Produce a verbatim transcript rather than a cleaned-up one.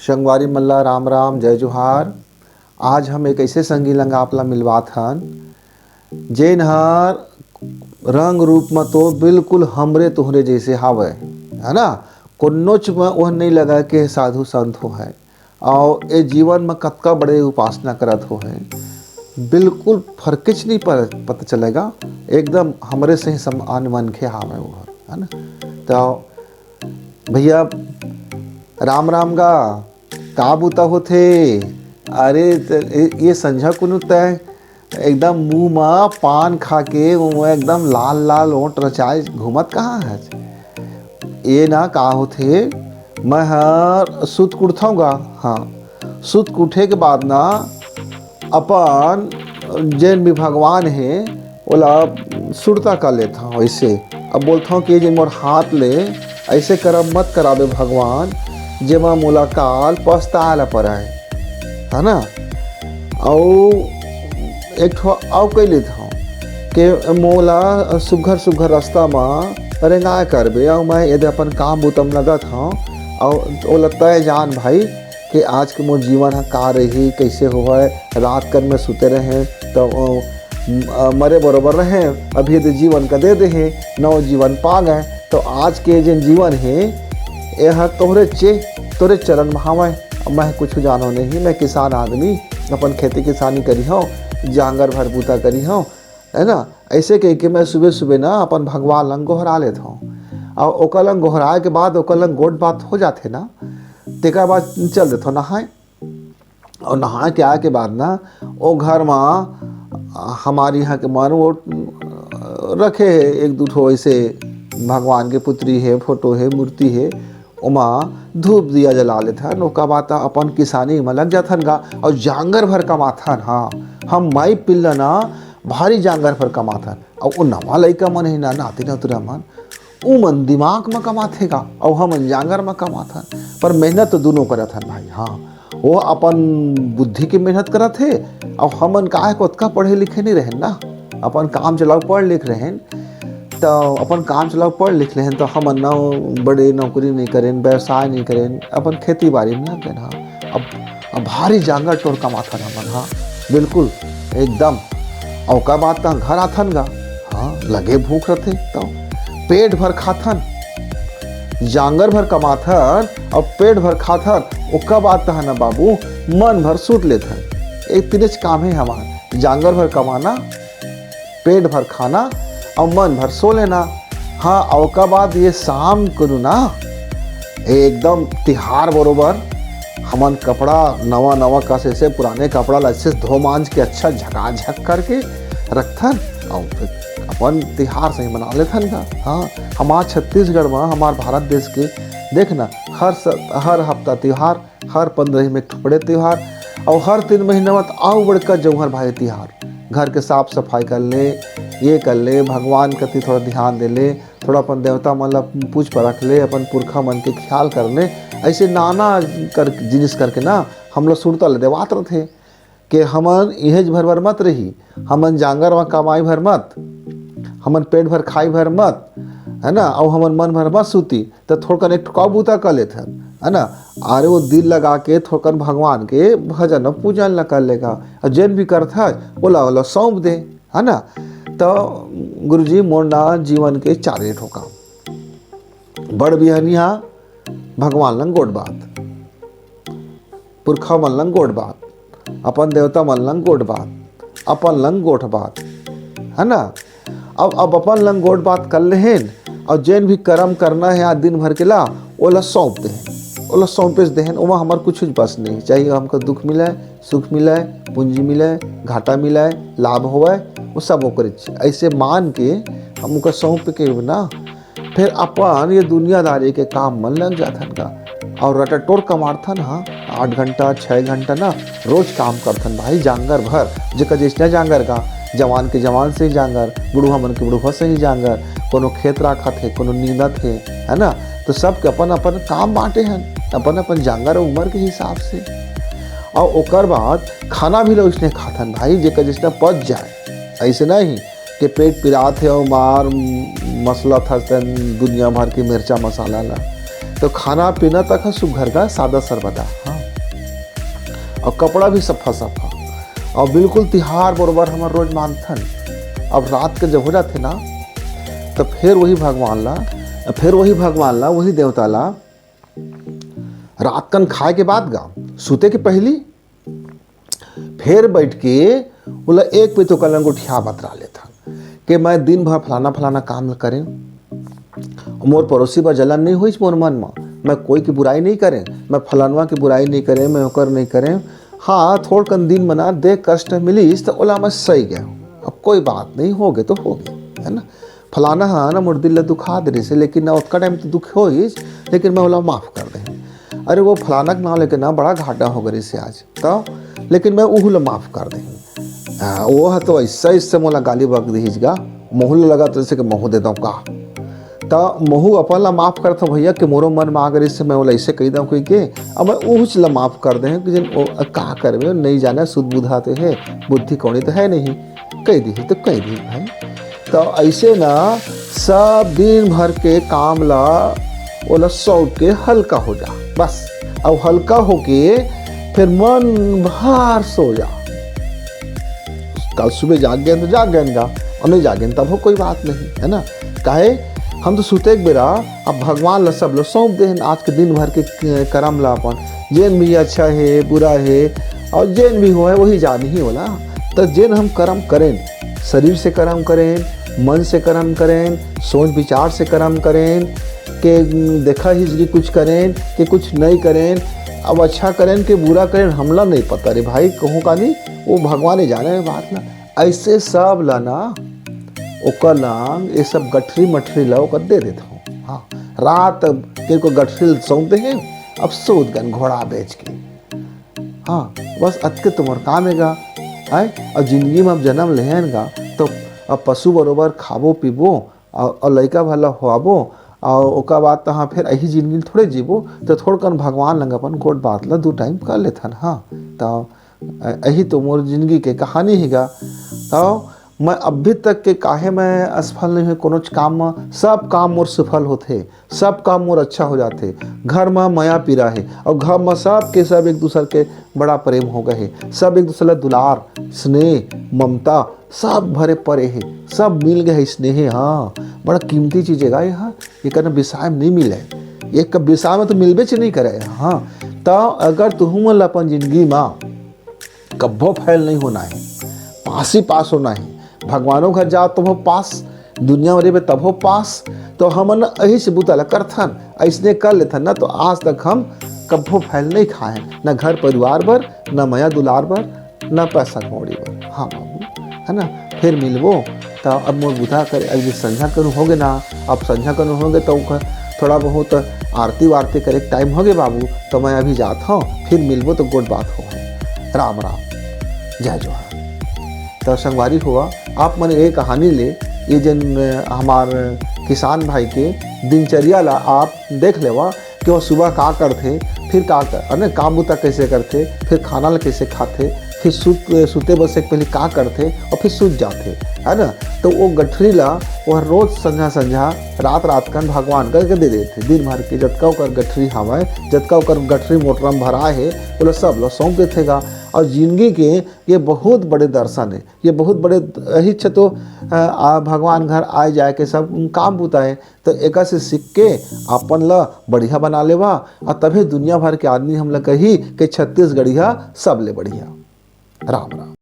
संगवारी मन ला राम राम, जय जोहार। आज हम एक ऐसे संगी लंग आप ला मिलवात हन, जेन हर रंग रूप म तो बिल्कुल हमरे तुहरे जैसे हावय, है ना? कोन्नोच म ओह नइ लगा के साधु संत हो है, अउ ए जीवन म कतका बड़े उपासना करत हो है, बिल्कुल फरकेच नहीं पर, पता चलेगा, एकदम हमरे से ही समान मनखे हावय वो, है ना? तो भैया, राम राम गा, का बूता होथे? अरे, त-, ए-, ये संझा कुनु तय एकदम मुंह म पान खा के, वो एकदम लाल लाल ओंठ रचाए घूमत कहाँ है? ये ना का होथे, मैं हर सुत के उठथौं गा, हाँ, सुत के उठे के बाद ना अपन जेन भी भगवान हे, ओला सुरता कर लेथौं। ऐसे अब बोलथौं कि जे मोर हाथ ले ऐसे करम मत कराबे भगवान, जेमा मोला काल पछताए ला परय, है ना? अउ एक ठो अउ कह लेथौं कि मोला सुघर सुघर रास्ता म रेंगाए करबे, अउ मैं यदि अपन काम बुता म लगत हौं, अउ ओला तय जान भाई कि आज के मोर जीवन ह का रही, कैसे होवय, रात कन में सुते रहे तो, अ, म-, अ, मरे बरोबर रहे, अभी यदि जीवन का दे दे हे, नव जीवन पा गए, तो आज के जेन जीवन हे, ए हर तोहरे चे, तोहरे चरण में हावय। मैं कुछ जानो नहीं, मैं किसान आदमी, अपन खेती किसानी करी हौं, जांगर भर बूता करी हौं, है ना? ऐसे कह के मैं सुबह सुबह ना अपन भगवान लंग गोहरा लेत हौं, अउ ओकर लंग गोहराए के बाद ओकर लंग गोठ बात हो जाथे ना, तेकर बाद चल देथौं नहाए। अउ नहा के आए के बाद ना, ओ घर म हमर इहाँ के मन वो रखे हे, एक दू ठो ऐसे भगवान के पुतरी हे, फोटो हे, मूर्ति हे, ओमा धूप दिया जला लेथन। ओकर बाद त अपन किसानी म लग जाथन गा, अउ जांगर भर कमाथन। हाँ, हम माई पिल्ला ना भारी जांगर भर कमाथन। अउ ओ नवा लइका मन हे ना, नाती नतुरा मन, उमन दिमाग म कमाथे गा, अउ हमन जांगर म कमाथन। पर मेहनत तो दुनों करत हन भाई। हाँ, वो अपन बुद्धि के मेहनत करत हे, अउ हमन काहे को ओतका पढ़े लिखे नहीं रहेन ना, अपन काम चलाऊ पढ़ लिख रहेन, तो अपन काम चलाऊ पढ़ लिख रहेन, तो हमन ना बड़े नौकरी नहीं करेन, व्यवसाय नहीं करेन, अपन खेती बाड़ी में लग गए। हाँ, अब, अब भारी जांगर टोर कमाथन हमन। हाँ, बिल्कुल, एकदम। अउ ओकर बाद त घर आथन गा, हाँ, लगे भूख रथे, तो पेट भर खाथन, जांगर भर कमाथन अउ पेट भर खाथन। ओकर बाद त है ना बाबू, मन भर सूत लेथन। ए तीनेच काम हे हमार, जांगर भर कमाना, पेट भर खाना अउ मन भर सो लेना। हाँ, अउ ओकर बाद ये शाम को ना, एकदम तिहार बरोबर हमन कपड़ा नवा नवा कस, ऐसे पुराने कपड़ा ला अच्छे से धो मांज के अच्छा झकाझक करके रखथन, अउ फिर अपन तिहार सही मना लेथन गा। हाँ, हमार छत्तीसगढ़ म, हमार भारत देश के, देखना, हर स-, हर हफ्ता तिहार, हर पंद्रह में एक ठो बड़े तिहार, अउ हर तीन महीना में तो अउ बड़का जौहर भाई तिहार। घर के साफ सफाई कर ले, ये कर ले, भगवान कति थोड़ा ध्यान दे ले, थोड़ा अपन देवता मन ला पूछ परख ले, अपन पुरखा मन के ख्याल कर ले। ऐसे नाना कर, जिनिस करके ना हमला सुरता ले देवात रथे कि हमन इहेज भर भर मत रही, हमन जांगर म कमाई भर मत, हमन पेट भर खाई भर मत, है ना, अउ हमन मन भर मत सूती, त थोड़कन एक ठो का बूता कर लेथन, है ना। अरे वो दिल लगा के थोड़कन भगवान के भजन अउ पूजन ला कर लेगा, अउ जेन भी करथस ओला, ओला सौंप दे, है ना। तो गुरुजी, मोर ना जीवन के चारे ठो काम, बड़ बिहनिया, भगवान लंग गोठ बात, पुरखा मन लंग गोठ बात, अपन देवता मन लंग गोठ बात, अपन लंग गोठ बात, है ना। अब, अब अपन लंग गोठ बात कर लेहेन, अउ जेन भी करम करना हे आज दिन भर के ला, ओला सौंप देहेन, ओला सौंपेच देहेन, ओमा हमर कुछ बस नहीं, चाहे हमका दुख मिले, सुख मिले, पूंजी मिले, घाटा मिले, लाभ होवे, वो सब ओकरे। ऐसे मान के हम ओकर सौंप के ना, फिर अपन ये दुनियादारी के काम मन लग जाथन का, अउ रटटोर कमाथन। हाँ, आठ घंटा, छः घंटा ना रोज काम करथन भाई, जांगर भर, जेकर जैसना जांगर का, जवान के जवान से ही जांगर, बुढ़वा मन के बुढ़वा से ही जांगर, कोनो खेत राखत हे, कोनो नींदत हे, है ना। तो सबके अपन अपन काम बांटे हन, अपन अपन जांगर उम्र के हिसाब से। अउ ओकर बाद खाना भी ला उसने खाथन भाई, जेकर जैसना पच जाए। ऐसे नहीं कि पेट पिरात हे अउ मार मसला था तेन दुनिया भर के मिर्चा मसाला ला। तो खाना पीना तक ह सुघर गा, सादा सरबदा, हाँ। अउ कपड़ा भी सफा सफा, अउ बिल्कुल तिहार बरोबर हमर रोज मानथन। अब रात के जब हो जाथे ना, तो फिर वही भगवान ला, फिर वही भगवान ला, वही देवता ला रात कन खाए के बाद गा, सुते के पहली फेर बैठ के ओला एक पइत ओकर लंग गोठिया बतरा लेथन कि मैं दिन भर फलाना फलाना काम ल करें, मोर पड़ोसी बर जलन नहीं होइस मोर मन म, मैं कोई की बुराई नहीं करें, मैं फलानवा की बुराई नहीं करें, मैं ओकर नहीं करें। हाँ, थोड़कन दिन मना दे कष्ट मिलिस त ओला मैं सही गए, अब कोई बात नहीं, हो गए तो हो गए, है ना। फलाना हा ना मोर दिल ला दुखा दे रहिस हे, लेकिन ना ओतका टाइम तो दुख होइस, लेकिन मैं ओला माफ कर दे। अरे वो फलाना के नाम लेके ना बड़ा घाटा हो गए रहिस हे आज तो, लेकिन मैं उहू ला माफ कर दे। आ, वो हा तो ऐसा, इससे मोला गाली बक दिहिस गा, महू ला लगत रहिस हे कि महू दे दऊं का। त महू अपन ला माफ करत हूँ भैया कि मोरो मन में आ गए रहिस हे, मैं ओला ऐसे कही दऊं कही के, अब मैं उहूच ला माफ कर दे हूँ कि जिन ओ, का करबे, नहीं जाने, सुध बुधा तो है, बुद्धि कौड़ी तो है नहीं, कह दी तो कह दी भाई। तो ऐसे ना सब दिन भर के काम ला ओला सौंप के हल्का हो जा बस। अब हल्का होके फिर मन भर सो जा। कल सुबह जाग गए तो जाग गए गा, और नहीं जागे तब हो कोई बात नहीं, है ना। काहे हम तो सुते के बेरा अब भगवान ला सब ला सौंप दे हन आज के दिन भर के करम ला अपन, जेन भी अच्छा है बुरा है और जेन भी हो है वही जान ही होला। तो जेन हम करम करें, शरीर से करम करें, मन से करम करें, सोच विचार से करम करें, के देखा हिजरी कुछ करें कि कुछ नहीं करें, अब अच्छा करें कि बुरा करें, हमला नहीं पता रे भाई, कहूँ का नहीं, वो भगवान ही जाने बात ना। ऐसे सब ला ना ओकर लांग ये सब गठरी मठरी ला ओकर दे देता हूँ। हाँ, रात के को गठरी सौंप दे हैं, अब सूत गन घोड़ा बेच के। हाँ, बस अतके तुम्हार काम है गा, है? और जिंदगी में अब जन्म लेहन गा, तो अब पशु बरोबर खाबो पीबो और, और लइका भला होआबो, और ओकर बाद तो हाँ फिर यही जिंदगी थोड़े जीबो, तो थोड़कन भगवान लंग अपन गोठ बात ला दू टाइम कर लेथन। हाँ, तो यही तो मोर जिंदगी के कहानी ही गा। तो मैं अभी तक के काहे मैं असफल नहीं हुए कोनो काम में, सब काम मोर सफल होथे, सब काम मोर अच्छा हो जाथे। घर में मया पीरा है और घर में सब के सब एक दूसर के बड़ा प्रेम हो गए है, सब एक दूसर ला दुलार, स्नेह, ममता सब भरे परे है, सब मिल गए है स्नेह। हाँ, बड़ा कीमती चीज है गा ये, हाँ, ये कहीं बिसाए में नहीं मिले, ये कब बिसाए में तो मिलबे च नहीं करे। हाँ, तो अगर तुहू मन ला अपन जिंदगी में कब्बो फेल नहीं होना है, पास ही पास होना है। भगवानों घर जाओ तभो पास, दुनिया में रहिबे तभो पास। तो हमन यही से बुता ला करथन, ऐसने कर लेथन ना, तो आज तक हम कब्बो फेल नहीं खाए, ना घर परिवार बर, ना मया दुलार बर, ना पैसा कौड़ी बर। हाँ बाबू, है ना, फिर मिलबो। तो अब मोर बुधा करे, अब संझा करू हो गए ना, अब संझा करू हो गए तो ओकर थोड़ा बहुत आरती वारती करे टाइम हो गए बाबू, तो मैं अभी जात हूँ, फिर मिलबो तो गोठ बात हो। राम राम, जय जोहार। तो संगवारी हुआ, आप मन ये कहानी ले, ये जन, अ, हमार किसान भाई के दिनचर्या ला आप देख लेवा कि वो सुबह का करथे, फिर का कर, है ना, काम बुता कैसे करथे, फिर खाना ला कैसे खाथे, फिर सुत, सुते बसे के पहले का करथे और फिर सुत जाथे, है ना। तो वो गठरी ला वो रोज संझा संझा, रात रात कन भगवान करके दे देथे। दिन भर के जतका ओकर गठरी हवय, जतका ओकर गठरी मोटरम भरा है, वो ला सब ला सौंप देथे गा। और जिंदगी के ये बहुत बड़े दर्शन है, ये बहुत बड़े अहिच तो, अ, आ, भगवान घर आए जाए के सब काम बुता है। तो एका से सीख के अपन ला बढ़िया बना लेवा, और तभे दुनिया भर के आदमी हमला कही कि छत्तीसगढ़िया सबले बढ़िया। राम राम।